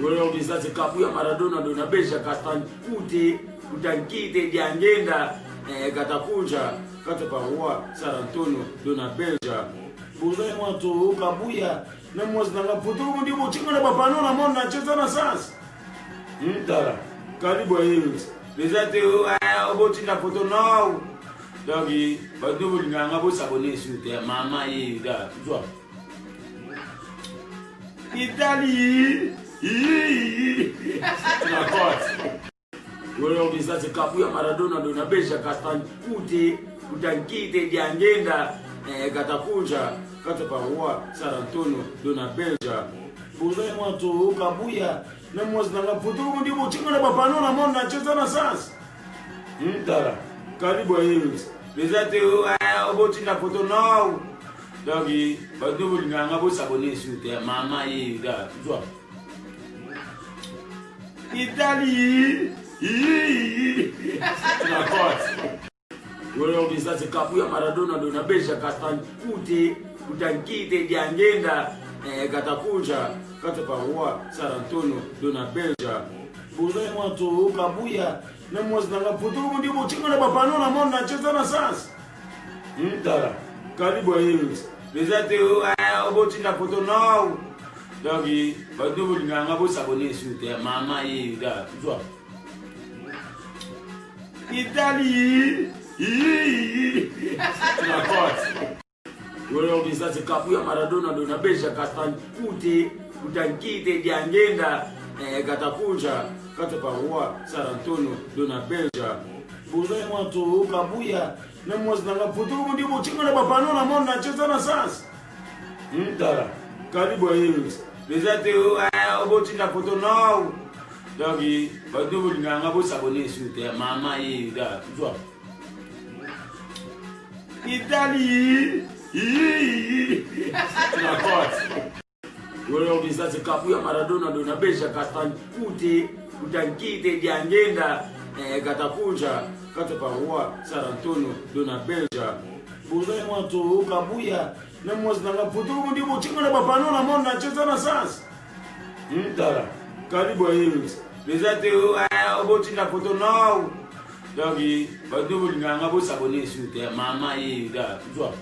Olokisa kabuya Maradona dona beja katankute kutankite diangenda katakunja kata paroi Sarantono dona beja bozali mwato kabuya na mwasi nanga foto ndi botinga na bapano na mona nacheza na sasa tala karibu yeyo eza te obotinda foto nao donc bato bolinganga bosabone su te mama ye zwa Italie na cote olokisa kabuya Maradona dona beja katankute kutankite diangenda katakunja kata paroi Sarantono dona beja bozali mwato kabuya na mwasi nanga foto ndi botinga na bapano na mona nacheza na sasa tala karibu yeyo eza te obotinda foto nao donc bato bolinganga bosabone su te mama ye zwa Italie na cote olokisa kabuya Maradona dona beja katankute kutankite diangenda katakunja kata paroi Sarantono dona beja bozali mwato kabuya na mwasi nanga foto ndi botinga na bapano na mona nacheza na sasa tala karibu yeyo eza te obotinda foto nao donc bato bolinganga bosabone su te mama ye zwa Italie na cote olokisa kabuya Maradona dona beja katankute kutankite diangenda katakunja kata paroi Sarantono dona beja bozali mwato kabuya na mwasi nanga foto ndi botinga na bapano na mona nacheza na sasa tala karibu yeyo eza te obotinda foto nao donc bato bolinganga bosabone su te mama ye zwa Italie na cote olokisa kabuya Maradona dona beja katankute kutankite diangenda katakunja kata paroi Sarantono dona beja bozali mwato kabuya na mwasi nanga foto ndi botinga na bapano na mona nacheza na sasa tala karibu yeyo eza te obotinda foto nao donc bato bolinganga bosabone su te mama ye zwa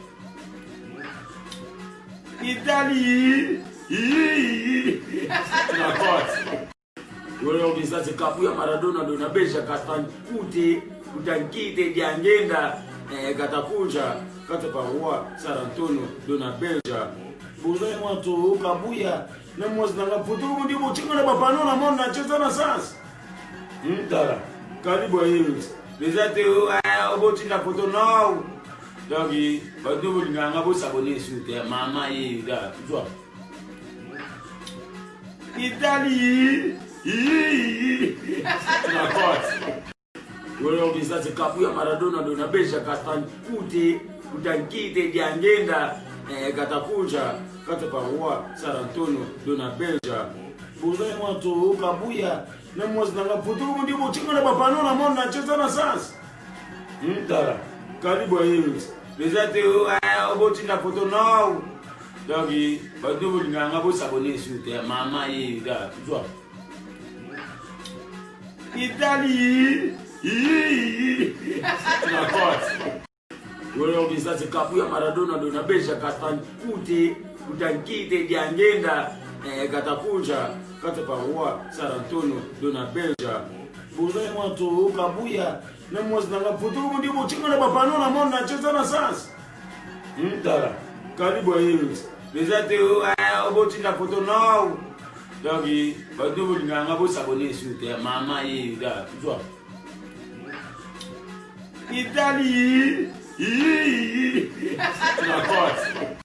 Italie na cote olokisa kabuya Maradona dona beja katankute kutankite diangenda katakunja kata paroi Sarantono dona beja bozali mwato kabuya na mwasi nanga foto ndi botinga na bapano na mona nacheza na sasa tala karibu yeyo eza te obotinda foto nao donc bato bolinganga bosabone su te mama ye zwa Italie na cote olokisa kabuya Maradona dona beja katankute kutankite diangenda katakunja kata paroi Sarantono dona beja bozali mwato kabuya na mwasi nanga foto ndi botinga na bapano na mona nacheza na sasa tala karibu yeyo eza te obotinda foto nao donc bato bolinganga bosabone su te mama ye zwa Italie na cote olokisa kabuya Maradona dona beja katankute kutankite diangenda katakunja kata paroi Sarantono dona beja bozali mwato kabuya na mwasi nanga foto ndi botinga na bapano na mona nacheza na sasa tala karibu yeyo eza te obotinda foto nao donc bato bolinganga bosabone su te mama ye zwa Italie na cote.